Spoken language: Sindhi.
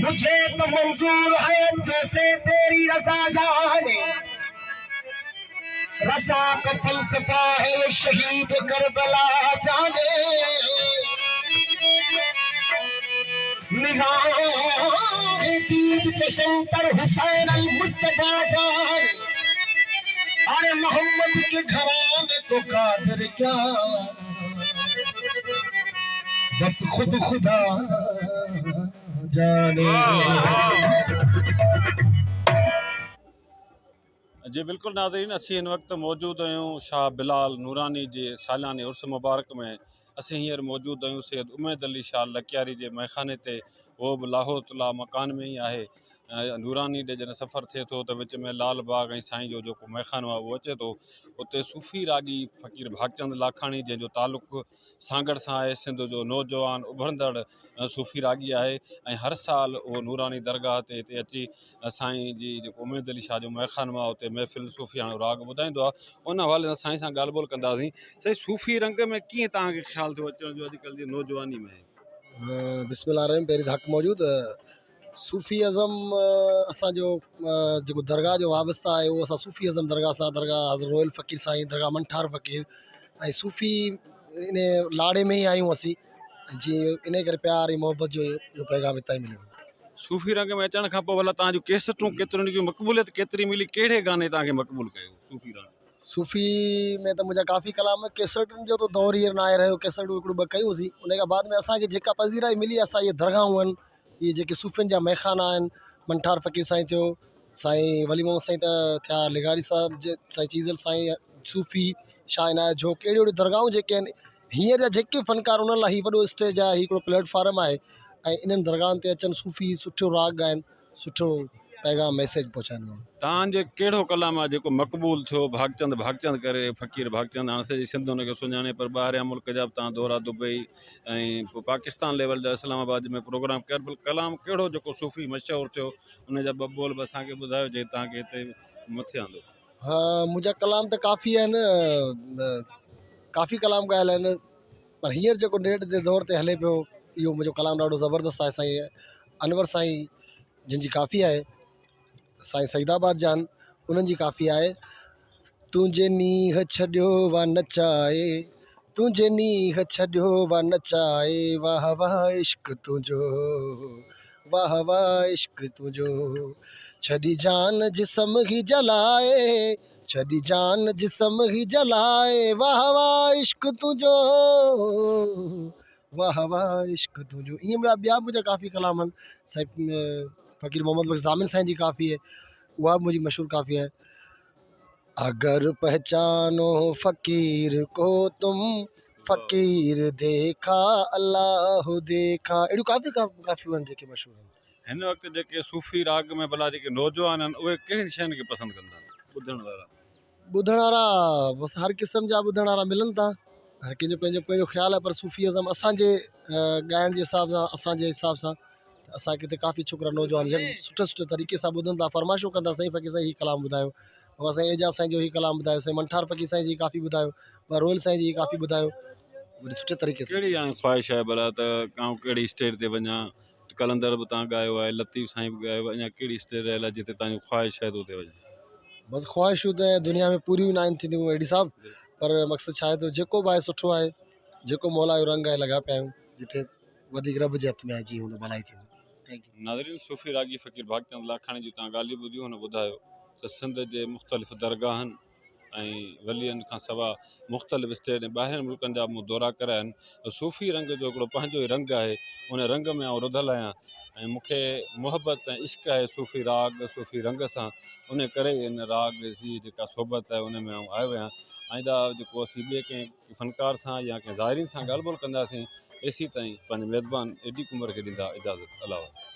مجهي تو منظور هي جيسي تيري رضا جاني رضا ڪا فلسفه هي يي شهيد ڪربلا جاني نگاهه ديد چشم تر حسين المجتبيٰ جاني اري محمد ڪي گهراني ڪو قادر ڪيا بس خود خدا جاني. جي بلڪل ناظرين اسين هن وقت موجود آهيون شاهه بلال نوراني جي سالياني عرس مبارڪ ۾ اسين هينئر موجود آهيون سيد اميد علي شاهه لڪياري جي مئخاني تي اهو به لاهور تلا مڪان ۾ ئي آهي نوراني ڏي جڏهن سفر ٿئي ٿو ته وچ ۾ لال باغ ۽ سائين جو جيڪو مئخانو آهي اهو اچي ٿو اتي صوفي راڳي فقير ڀاڳچند لاکاڻي جنهن جو تعلق سانگهڙ سان آهي سنڌ جو نوجوان اڀرندڙ صوفي راڳي آهي ۽ هر سال اهو نوراني درگاهه تي هتي اچي سائين جي جيڪو اميد علي شاهه جو مئخانو آهي اتي محفل صوفياڻو راڳ ٻڌائيندو آهي ان حوالي سان سائين سان ڳالهه ٻولهه ڪنداسين سائين صوفي رنگ ۾ ڪيئن توهان کي خيال ٿيو اچڻ جو اڄڪلهه جي نوجواني ۾؟ بسم الله الرحيم پهرين ته حق موجود صوفي ازم اسان جو جيڪو درگاهه جو وابسته آهي اهو اسان صوفي ازم درگاهه سان درگاهه حضرت روحيل فقير سائين درگاهه منٺار فقير ۽ صوفي ان لاڙي ۾ ئي آهيون اسين جي ان ڪري پيار ۽ محبت جو اهو پيغام هتان ئي ملي ٿو. صوفي رنگ ۾ اچڻ کان پوء ڀلا توهان جون ڪيسٽون ڪيتريون نڪتيون مقبوليت ڪيتري ملي ڪهڙي گاني توهان کي مقبول ڪيو صوفي رنگ. صوفي ۾ ته منهنجا ڪافي ڪلام ڪيسٽن جو ته دور هينئر ناهي رهيو ڪيسٽون هڪڙيون ٻه ڪيون سين ان کان بعد ۾ اسان کي جيڪا پذيرائي ملي اسان اهي درگاهون آهن اهي جيڪي صوفين جا مئخانا آهن، منٺار فقير سائين ٿيو، سائين ولي محمد سائين ته ٿيا، لغاري صاحب سائين چيزل سائين صوفي، شاهه عنايت جھوڪ اهڙيون اهڙيون درگاهون جيڪي آهن هينئر جا جيڪي فنڪار انهن لاء هي وڏو اسٽيج آهي هي هڪڙو پليٽ فارم آهي ۽ انهن درگاهن تي اچن صوفي سٺو راڳ ڳائن سٺو پيغام ميسيج پهچائن. تان جي ڪهڙو ڪلام آ جيڪو مقبول ٿيو ڀاڳچند ڀاڳچند ڪري فقير ڀاڳچند هاڻ سڄي سنڌ ان کي سڃاڻي پر ٻاهريان ملڪ جا به تان دورا دبئي ۽ پوء پاڪستان ليول جا اسلام آباد ۾ پروگرام ڪيا بل ڪلام ڪهڙو جيڪو صوفي مشهور ٿيو ان جا ٻه ٻول به اسان کي ٻڌايو جي توهان کي هتي مٿي آندو. ها منهنجا ڪلام ته ڪافي آهن ڪافي ڪلام ڳايل آهن پر هينئر جيڪو نيٽ جي دور تي هلي پيو اهو منهنجو ڪلام ڏاڍو زبردست آهي سائين انور سائين جن جي ڪافي آهي سائين سعيد آباد جا آهن انهن جي ڪافي آهي تنهنجي نينهن ڇڏيو وا نچائي تنهنجي نينهن ڇڏيو وا نچائي واهه واهه عشق تنهنجو واهه واهه عشق تنهنجو ڇڏي جان جسم هي جلائي ڇڏي جان جسم هي جلائي واهه واهه عشق تنهنجو واهه واهه عشق تنهنجو ائين ٻيا ٻيا به منهنجا ڪافي ڪلام آهن سائين فقير محمد بخش ضامن سائين جي ڪافي آهي اها به منهنجي مشهور ڪافي آهي اگر پهچانو فقير ڪو تم فقير ديکا الله ديکا اهڙيون ڪافي ڪافيون آهن جيڪي مشهور آهن. هن وقت جيڪي صوفي راڳ ۾ ڀلا جيڪي نوجوان آهن اهي ڪهڙين شين کي پسند ڪن ٿا ٻڌڻ وارا؟ ٻڌڻ وارا بس هر قسم جا ٻڌڻ وارا ملن ٿا هر ڪنهن جو پنهنجو پنهنجو خيال آهي پر صوفي ازم اسان جي ڳائڻ جي حساب سان اسان جي حساب سان اسان کي هتي ڪافي ڇوڪرا نوجوان سٺي سٺي طريقي سان ٻڌن ٿا فرمائشون ڪن ٿا سائين فقير سائين هي ڪلام ٻڌايو بابا سائين اعجاز سائين جو هي ڪلام ٻڌايو سائين منٺار فقير سائين جي ڪافي ٻڌايو بابا روحيل سائين جي ڪافي ٻڌايو وڏي سٺي طريقي سان. ڪهڙي هاڻي خواهش آهي ڀلا ته آئون ڪهڙي اسٽيج تي وڃان قلندر به تان ڳايو آهي لطيف سائين به ڳايو آهي اڃا ڪهڙي اسٽيج رهيل آهي جتي تان جي خواهش آهي ته اتي وڃان. بس خواهشون ته دنيا ۾ پوريون ناهن ٿينديون اهڙي صاحب پر مقصد ڇا آهي ته جيڪو به آهي سٺو آهي جيڪو مولا جو رنگ آهي لڳا پيا آهيون جتي وڌيڪ رب جي هٿ ۾ آهي جي هوندو ڀلائي ٿيندي thank you. ناظرين صوفي راڳي فقير ڀاڳچند لاکاڻي جون تان ڳالهيون ٻڌيون هن ٻڌايو ته سنڌ جي مختلف درگاهن ۽ ولين کان سوا مختلف اسٽيٽ ۽ ٻاهرين ملڪن جا مون دورا ڪريا آهن ته صوفي رنگ جو هڪڙو پنهنجو ئي رنگ آهي ان رنگ ۾ آئون رڌل آهيان ۽ مون کي محبت ۽ عشق آهي صوفي راڳ صوفي رنگ سان ان ڪري ئي ان راڳ جي جيڪا صحبت آهي ان ۾ آئون آيو آهيان آئنده جيڪو اسين ٻئي ڪنهن فنڪار سان يا ڪنهن زائرين سان ڳالهه ٻولهه ڪنداسين ايسين تائين پنهنجي ميزبان اي ڊي ڪنڀر کي ڏيندا اجازت الله حافظ.